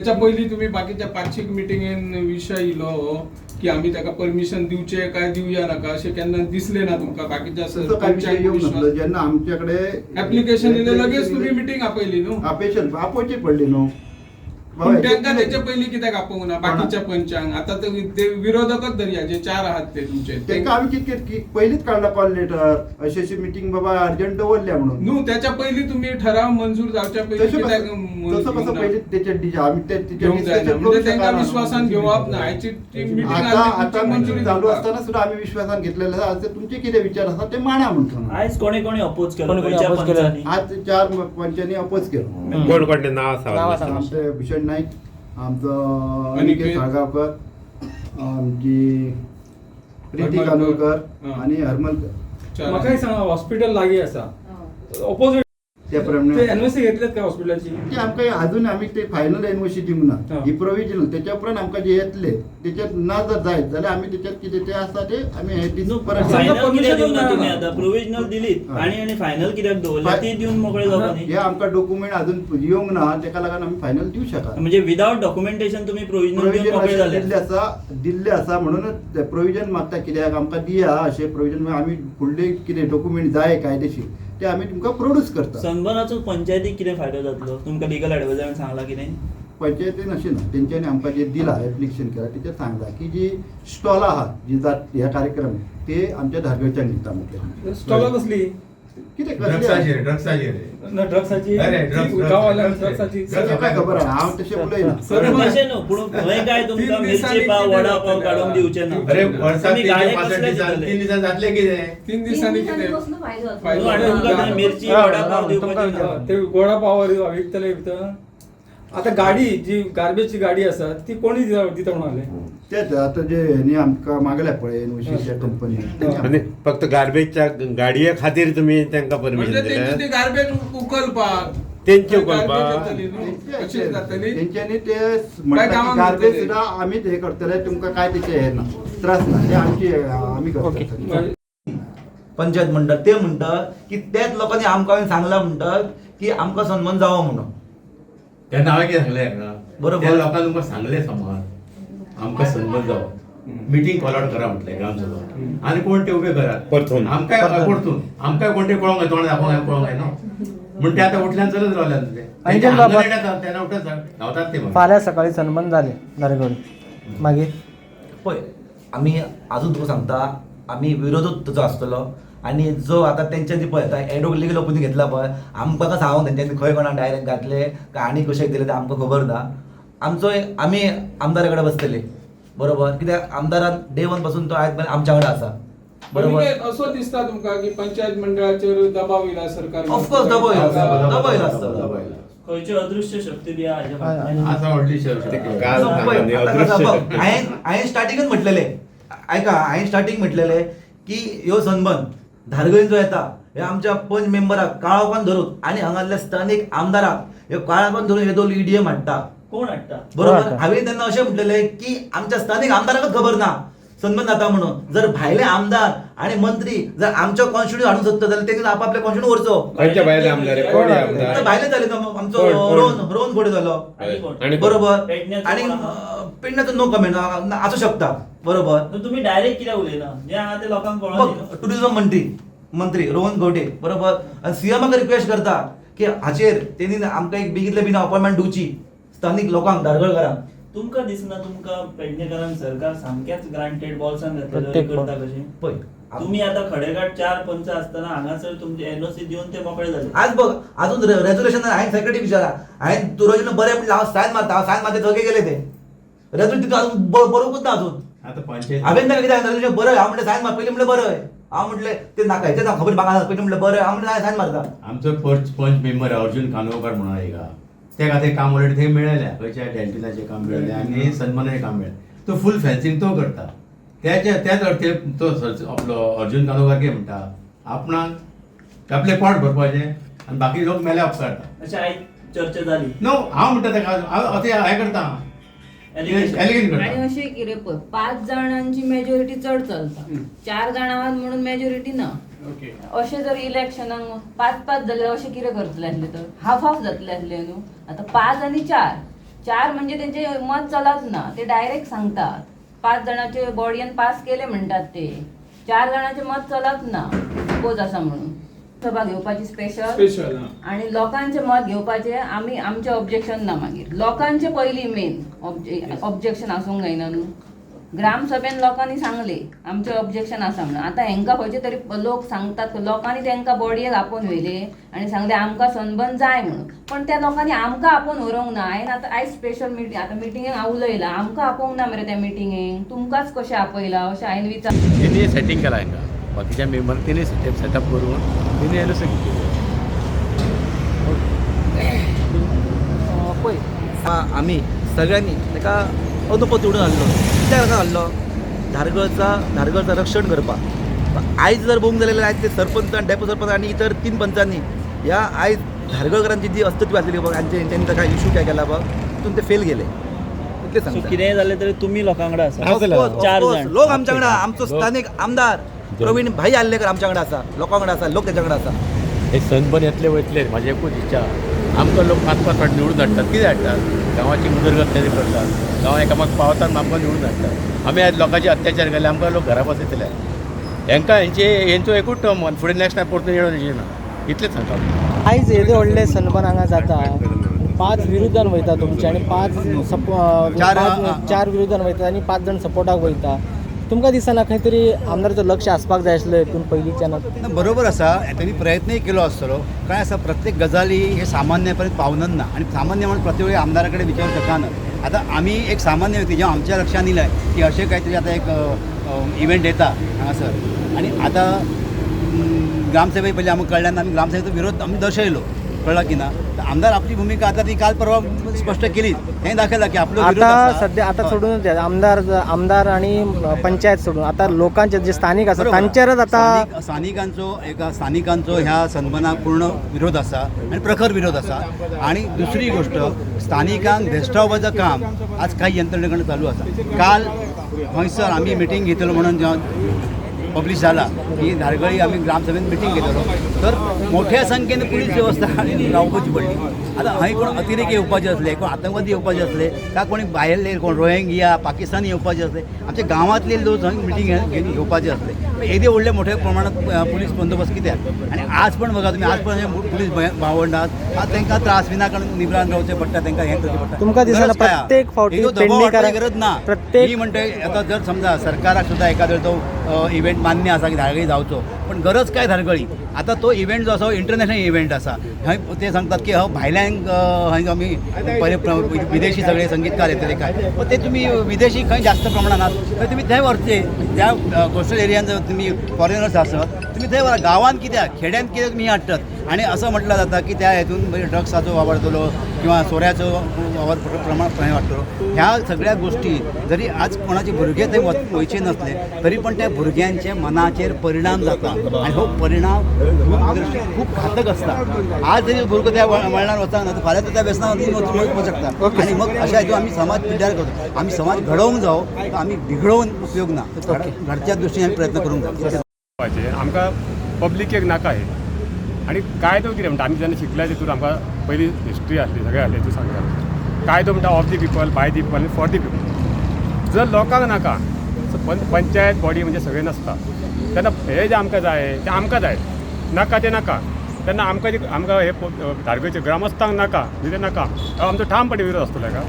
त्याच्या पयलीं तुमी बाकीच्या पांचशीक मिटिंगेन विशय इलो हो की आमी ताका परमिशन दिवचें काय दिवया नाका अशें केन्ना दिसलें ना तुमकां बाकीच्या तसो काय विशय येवंक नासलो जेन्ना आमच्याकडे एप्लिकेशन इलें लगेच तुमी मिटींग आपयली न्हू. आपेशन आपोवची पडली न्हू. पूण तांकां तेचे पयलीं कित्याक आपोवंक ना बाकीच्या पंचांक? आतां ते विरोधकच धरया जे चार आहात ते तुमचे. तांकां आमी कितके पयलींच काडला कॉल लेटर, अशी अशी मिटींग बाबा अर्जंट दवरल्या म्हणून. न्हू, त्याच्या पयलीं तुमी ठराव मंजूर जावच्या पयलीं तशें कित्याक कसं, तसं कसं पयलीं तेचे आमी ते घेवंक जायना? म्हणजे तांकां विश्वासान घेवप ना हाची ती मिटींग. आता आता मिटींग चालू असताना सुद्धा आम्ही विश्वासान घेतलेलं आसा. आज तुमचे कितें विचार आसा ते मांडा म्हणतो. आयज कोणी कोणी अपोज केलो? कोणी कोणी खंयच्या oppose केलं? पंचांनी? आज चार पंचांनी अपोज केलो. कोण कोण नाव नावां सांगा. सांगा. आमचे भूषण नाईक, आमचो अनिकेत. अनिकेत साळगांवकर, आमची प्रीती हरमलकर. कानोलकर हा. आणि हरमलकर. म्हाका एक सांगा, हॉस्पिटल लागीं आसा, ऑपोजिट त्या ते प्रमाणे एनओसी घेतल्यात काय हॉस्पिटलाची? ते आमकां अजून आमी ते फायनल एनओसी दिवंक ना. हा. ही प्रोविजनल. त्याच्या उपरांत आमकां जे येतले त्याच्यात ना जर जायत जाल्यार आमी त्याच्यात कितें ते आसा ते आमी हे न्हू, परत फायनल permission कित्याक दिवना दिवना. तुमी आतां? प्रोविजनल दिलीत हा. आणि आनी फायनल कित्याक दवरल्या? ती दिवन मोकळे जावपा न्ही. हे आमकां डॉक्युमेंट अजून येवंक ना, तेका लागून आमी फायनल दिवं शकना. म्हणजे विदाउट डॉक्युमेंटेशन तुम्ही प्रोविजनल दिवन प्रोविजन मोकळे अशें जाले. दिल्लें आसा, दिल्लें आसा म्हणूनच प्रोविजन मागता कित्याक आमकां दिया अशें प्रोविजन, आमी फुडले कितें डॉक्युमेंट जाय कायदेशीर ते आमी तुमकां प्रोड्यूस करता. सनबर्नाचो पंचायतीक कितें फायदो जातलो? तुमकां लिगल एडवायजरान सांगला कितें? पंचायतीन अशें ना, तेंच्यांनी आमकां जे दिलां एप्लिकेशन केलां तेचेर सांगलां की जी स्टॉलां आहात जी जात ह्या कार्यक्रम ते आमच्या धारगळच्यान दिता म्हटलें. स्टॉलां कसली? कितें कसलें ड्रग्साचेर, ड्रग्साचेर. ना, ड्रग्साची. अरे, drugs, drugs, गांवांतल्या drugs. ड्रग्साची. तें काय खबर आहा, हांव तशें उलयना. सर, तशें न्हू, पूण खंय काय तुमकां तीन मिरची दिसांनी पाव कितें वडा पाव जातलें? काडून दिवचे ना. अरे वर्साक तुम्ही तीनशे गाडे पासष्ट कसले दिसान दितले? 3 दिसान जातले कितें? तीन दिसांनी कितें कसलो फायदो जातलो? फायदो न्हू, आनी तुमकां थंय मिरची हा, वडा पाव हा, दिवपाचे तुमकां ना. ते वडा पाव विकतले भितर. आता गाडी जी गार्बेजची गाडी आसा ती कोणी दिता म्हणून आले? तेच आतां जे हेणी आमकां मागल्या पळय एनओसीच्या कंपनी. आनी फक्त गार्बेजच्या गाडये खातीर तुमी तांकां परमिशन म्हणजे तेंची ती दिलें? गार्बेज उखलपाक. तेंची उखलपाक? Garbage येतली न्हू, अशीच जातली. तेंच्यांनी ते म्हणटा की कामाक गार्बेज येतले. सुद्दां आमीच हे करतले, तुमकां काय तेचे हे ना त्रास ना, ते आमची आमी करतले. पंचायत म्हणटात ते म्हणटात की त्याच लोकांनी आमकां येवन सांगलां म्हणटात की आमकां सन्मान जावो म्हणून. तेन्ना हांवें कितें सांगलें हांगा? बरोबर. त्या लोकांक तुमकां सांगलें समज आमकां सन्मान जावो, मिटींग कॉल आवट करा म्हटलें ग्रामसभा आनी कोण ते उबे करात परतून. आमकां परतून आमकां कोण ते कळोंक जाय, तोंड दाखोवंक कळोंक जाय न्हू म्हण ते आतां उठल्यान चलत रावल्यात ते. आणि जे बाबा- तेन्ना उठत धांवतात ते मागीर. फाल्यां सकाळी सन्मान जाले धारगळ मागीर? पळय, आमी आजून तुका सांगता, आमी विरोधूच ताजो आसतलो. आनी जो आतां तेंच्यांनी पळय आतां एडवोकेट लिगल ओपिनियन घेतला पळय, आमकां काय सांगूंक तेंच्यांनी खंय कोणाक डायरेक्ट घातले काय आनी कशें दिलें तें आमकां खबर ना. आमचो आमी आमदारा कडेन बसतले, बरोबर? कित्याक आमदारान डे वन पासून तो आयज मेरेन आमच्या वांगडा आसा, बरोबर? म्हणजे असो दिसता तुमकां की पंचायत मंडळाचेर दबाव येयला सरकार? ऑफकोर्स दबाव येयला. दबाव येयला आसतलो. दबाव येयला. खंयची अदृश्य शक्ती बी आहा हाच्या फाटल्यान? आसा व्हडली शक्ती. काल So, पळय, सांगा न्ही, आतां कसं अदृश्य बघ, शक्ती. हांवें स्टार्टिंगूच म्हटलेलें, आयका, हांवें स्टार्टींग म्हटलेलें की ह्यो सनबर्न धारगळीन जो येता हे आमच्या पंच मेंबराक काळोखान धरून आनी हांगासल्या स्थानीक आमदाराक ह्यो काळोखान धरून हे दोन ईडीएम हाडटा. कोण हाडटा? बरोबर? हाडटा. हांवें तेन्ना अशें म्हटलेलें की आमच्या स्थानीक आमदाराकच खबर ना सनबर्न जाता म्हणून. जर भायले आमदार आनी मंत्री जर आमच्या कॉन्स्टिट्यूट हाडूंक सोदता जाल्यार तेणी आपापल्या कॉन्स्टिट्यूट व्हरचो. खंयच्या भायले आमदार? कोण कोण आमदार? आतां भायले जाले न्हू, आमचो कोण, कोण? रोहन रोहन घोडे जालो. आनी कोण? आनी कोण? बरोबर. पेडण्याचो आणि कोण आहा? पेडण्याचो नो कमेंट आसूं शकता, बरोबर? न्हू, तुम्ही डायरेक्ट कित्याक उलयना जे आहा ते लोकांक कळोन बघ न्ही. टुरिझम मंत्री मंत्री रोहन खंवटे, बरोबर? आनी सीएमाक रिक्वेस्ट करता की हाचेर तेणी आमकां एक बेगीतले बेगीन अपॉयंटमेंट दिवची स्थानीक लोकांक धारगळकारांक. तुमकां दिसना तुमकां पेडणेकारांक सरकार सामकेंच ग्रांटेड बॉल्सान घातलें प्रत्येक करता कशें? पळय, तुम्ही आता खडेगाठ चार पंच असताना हांगासर तुमचे एनओसी दिवन ते मोकळे जाले. आज बघ अजून रेजोल्युशन हांवें सेक्रेटरी विचारा, हांवें तुरोजन बरें म्हणलें, हांव सायन मारता, हांव सायन मारता थंय गेले ते रेजोल्युशन तितून अजून बरोवंकूच ना अजून. आतां पंचायत हांवें तांकां कितें रेजोल्युशन बरय, हांव म्हणलें सायन मार, पयलीं म्हणलें बरय, हांव म्हणलें ते नाका हेचें ना खबर म्हाका, पयलीं म्हणलें बरय, हांव म्हणलें सायन मारता. आमचो पंच पंच मेंबर अर्जुन कानोवकर म्हणून एक ते खातीर काम ऑलरेडी थंय मेळ्ळेलें, खंयच्या डॅल्टिनाचें काम मेळ्ळें आनी सन्मानाचें काम मेळ्ळें. तो फूल फेन्सिंग तो करता. त्याच्या त्याच अर्थे तो आपलो अर्जुन कानोवकर कितें म्हणटा, आपणाक आपलें पोट भरपाचें आनी बाकी लोक मेले अपकारता. अशें आयज चर्चा जाली. न्हू, हांव म्हणटा ताका, हांव ते हें करता, Allegation. Allegation आणि करता. अशें कितें पळय, पांच जाणांची मेजॉरिटी चड चलता, चार जाणां आहात म्हणून मेजॉरिटी ना. ओके. अशें जर इलेक्शनाक पांच पांच जाल्यार अशें कितें करतले आसले तर हाफ हाफ जातले आसले न्हू. आतां पांच आनी चार, चार म्हणजे तेंचे मत चलत ना, ते डायरेक्ट सांगतात. 5 जाणांचे बॉडयेन पास केले म्हणटात ते, 4 जाणांचे मत चलत ना अपोज आसा म्हणून. सभा घेवपाची स्पेशल स्पेशल आणि लोकांचे मत घेवपाचे, आमी आमचे ऑब्जेक्शन ना. मागीर लोकांचे पयली मेन ऑब्जेक्शन आसूंक जायना न्हू. ग्रामसभेन लोकांनी सांगले आमचे ऑब्जेक्शन आसा म्हणून. आतां हेंकां खंयचे तरी लोक सांगतात, लोकांनी तेंकां बॉडयेक आपोवन व्हेले आनी सांगले आमकां सनबर्न जाय म्हणून. पण त्या लोकांनी आमकां आपोवन व्हरूंक ना. हांवें आतां आयज स्पेशल मिटींग, आतां मिटिंगेक हांव उलयलां, आमकां आपोवंक ना मरे त्या मिटिंगेक, तुमकांच कशें आपयलां अशें हांवें विचार. तेणी सेटींग केला हांकां बाकीच्या मेंबर तेणी सेटअप करून तेणी एनओसी घेतली. पळय आमी सगळ्यांनी ताका अनुपत उडून हाडलो. कित्याक ताका हाडलो? धारगळचा रक्षण करपाक. आयज जर बघूंक जाल्यार आयज ते सरपंच आनी डेप्युटी सरपंच आनी इतर 3 पंचांनी ह्या आयज धारगळकरांची जी अस्तित्व आसलेली बघ, हेंच्यांनी ताका इशू काय केला बघ, तितून ते फेल गेले. इतलें सो सांगता. कितेंय जालें तरी तुमी लोकां वांगडा आसा. Of course, of 4 course. जाण. लोक आमच्या वांगडा, आमचो स्थानीक आमदार प्रवीण भाई आर्लेकर आमच्या वांगडा आसा, लोकां वांगडा आसा, लोक तेच्या वांगडा आसा. हे सनबर्न येतले वयतले म्हाजी एकूच इच्छा, आमकां लोक 5 5 फावट निवडून हाडटात. कितें हाडटात? गांवाची उदरगत तेणी करतात, गांव एकामेक पावतात, आमकां निवडून हाडटात. आमी आयज लोकांचे अत्याचार केले, आमकां लोक घरा बसयतले. हेंकां हेंचो एकूच टर्म, फुडें नेक्स्ट टायम परतून येवचे ना, इतलेंच सांगता. आयज येदे व्हडले सनबर्न हांगा जाता, 5 विरुद्धान वयता तुमचे आनी 5 4 विरुद्धान वयता आनी 5 जाण सपोर्टाक वयता. तुमकां दिसना खंय तरी आमदाराचो लक्ष आसपाक जाय आसलें हितून पयलींच्यान? बरोबर आसा, तेणी प्रयत्नय केलो आसतलो. काय आसा, प्रत्येक गजाली हे सामान्य पर्यंत पावनच ना आनी सामान्य म्हणून प्रत्येक वेळी आमदारा कडेन विचारूंक शकना. आतां आमी एक सामान्य व्यक्ती, जेव्हा आमच्या लक्षात येयलें की अशें कांय तरी आतां एक इव्हेंट येता हांगासर आनी आतां ग्रामसभे पयलीं आमकां कळ्ळ्यान आमी ग्रामसभेचो विरोध आमी दर्शयलो, कळ्ळा की ना. आमदार आपली भूमिका आता ती काल परवा स्पष्ट केली, हें दाखयलां की आपलो विरोध आता आसा. सध्या आता सोडून द्या आमदार आमदार आणि पंचायत सोडून आता लोकांचे जे स्थानिक आसा बरोबर. तांचेरच आता स्थानिकांचो एका स्थानिकांचो ह्या सनबर्नाक पूर्ण विरोध आसा आनी प्रखर विरोध आसा. आनी दुसरी गोष्ट, स्थानिकांक भेश्टावपाचें काम आज काही यंत्रणे कडल्यान चालू आसा. काल हंयसर आमी मिटींग घेतलो म्हणून जेव्हा पब्लिश जाला की धारगळी आमी ग्रामसभेन मिटींग घेतलो, तर मोठ्या संख्येन पुलीस व्यवस्था रावपाची पडली. आतां हंय कोण अतिरेकी येवपाचे आसले, कोण आतंकवादी येवपाचे आसले, काय कोणी भायले कोण रोहिंग्या पाकिस्तानी येवपाचे आसले, आमच्या गांवांतले लोक हंय मिटींग घेवपाचे आसले. येदे व्हडले मोठ्या प्रमाणात पुलीस बंदोबस्त कित्याक? आनी आज पण बघा तुमी, आज पण पुलीस भावंडात आज तांकां त्रास विनाकारण निबरान रावचें पडटा, तांकां हें करचें पडटा. तुमकां दिसना प्रत्येक फावटी पेडणेकारांक गरज ना. प्रत्येक मी म्हणटे आतां जर समजा सरकाराक सुद्दां एखादो तो इव्हेंट मान्य आसा की धारगळी जावचो, पण गरज काय धारगळी? आतां तो इव्हेंट जो आसा इंटरनॅशनल इव्हेंट आसा, हंय ते सांगतात की हय भायल्यांक हंय आमी पयले विदेशी सगळे संगीतकार येतले काय, पण ते तुमी विदेशी खंय जास्त प्रमाणात आहात थंय तुमी थंय व्हरचे. ज्या कोस्टल एरियान जर तुमी फॉरेनर्स आसत तुमी थंय व्हरा. गांवांत कित्याक, खेड्यांत कित्याक तुमी हाडटात? आनी असं म्हटलं जाता की त्या हेतून ड्रग्साचो वावर जातलो किंवा सोऱ्याचो वावर प्रमाण थंय वाडटलो. ह्या सगळ्या गोष्टी जरी आज कोणाचे भुरगे थंय वयचे नसले तरी पण त्या भुरग्यांच्या मनाचेर परिणाम जाता आनी हो परिणाम खूब घातक आसता. आज जरी भुरगो त्या वळणार वचना तर फाल्यां तो त्या व्यसनात वचूंक शकता. आनी मग अशा हेतून आमी समाज पिड्ड्यार करता. आमी समाज घडोवंक जावो, आमी बिघडोवन उपयोग ना. घडच्या दृश्टीन आमी प्रयत्न करूंक जाय. आमकां पब्लिकेक नाका हे. आनी कायदो कितें म्हणटा, आमी जेन्ना शिकले तितून आमकां पयली हिस्ट्री आसली, सगळें आसलें, तितून सांगता कायदो म्हणटा of the people, by the people आनी फॉर the people. जर लोकांक नाका, पंचायत बॉडी म्हणजे सगळें नासता, तेन्ना हे जे आमकां जाय तें आमकां जाय, नाका तें नाका. तेन्ना आमकां जे आमकां हे धारगळचे ग्रामस्थांक नाका म्हणजे नाका, आमचो ठामपणी विरोध आसतलो हेका.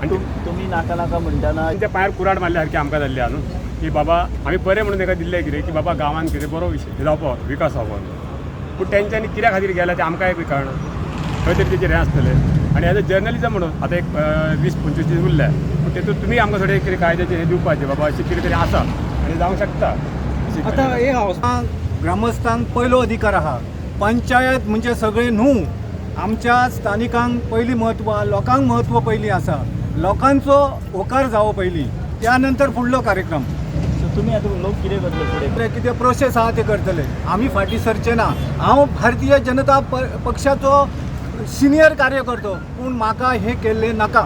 आनी तुमी नाका नाका म्हणटाना तेंच्या पांयार कुराड मारल्या सारकी आमकां जाल्ली आहा न्हू, की बाबा आमी बरें म्हणून ताका दिल्लें कितें की बाबा गांवांत कितें बरो विशय जावपा, विकास जावपा, पूण तेंच्यांनी कित्या खातीर गेल्या तें आमकांय बी कळना. खंय तरी तेचेर हें आसतलें. आनी एज अ जर्नलिजम म्हणून आतां एक 20-25 दीस उरल्या, पूण तेतून तुमी आमकां थोडें कितें कायद्याचें हें दिवपाचें, बाबा अशें कितें तरी आसा आनी जावंक शकता. आतां हे हावसांक ग्रामस्थांक पयलो अधिकार आहा. पंचायत म्हणजे सगळें न्हू, आमच्या स्थानिकांक पयलीं म्हत्व, लोकांक म्हत्व पयलीं आसा. लोकांचो होकार जावो पयलीं, त्या नंतर फुडलो कार्यक्रम. तुमी आतां लोक कितें करतले फुडें? कितें प्रोसेस आहा ते करतले, आमी फाटीं सरचे ना. हांव भारतीय जनता पक्षाचो सिनियर कार्यकर्तो, पूण म्हाका हें केल्लें नाका.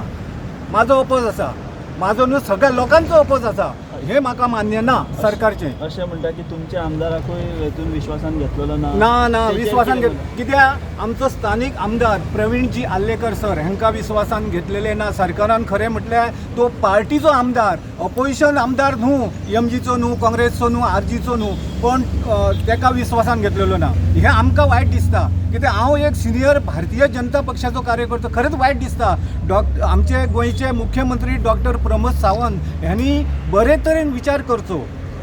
म्हाजो अपोज आसा, म्हाजो न्हू सगळ्या लोकांचो अपोज आसा. हें म्हाका मान्य ना सरकारचें. अशें म्हणटा की तुमच्या आमदाराकूय हेतून विश्वासान घेतलेलो ना. ना ना, तेचेर विश्वासान कितें घेत कित्याक आमचो स्थानीक आमदार प्रवीणजी आर्लेकर सर हांकां विश्वासान घेतलेले ना सरकारान. खरें म्हटल्यार तो पार्टीचो आमदार, ऑपोजिशन आमदार न्हू, एमजीचो न्हू, काँग्रेसचो न्हू, आरजीचो न्हू, पण तेका विश्वासान घेतलेलो ना हें आमकां वायट दिसता. कित्याक हांव एक सिनियर भारतीय जनता पक्षाचो कार्यकर्तो, खरेंच वायट दिसता. आमचे गोंयचे मुख्यमंत्री डॉक्टर प्रमोद सावंत ह्यांनी बरे तरेन विचार करचो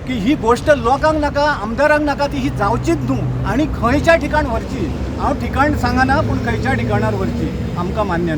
की ही गोश्ट लोकांक नाका, आमदारांक नाका, ती ही जावचीच न्हू आनी खंयच्या ठिकाण व्हरची. हांव ठिकाण सांगना, पूण खंयच्या ठिकाणार व्हरची आमकां मान्य ना.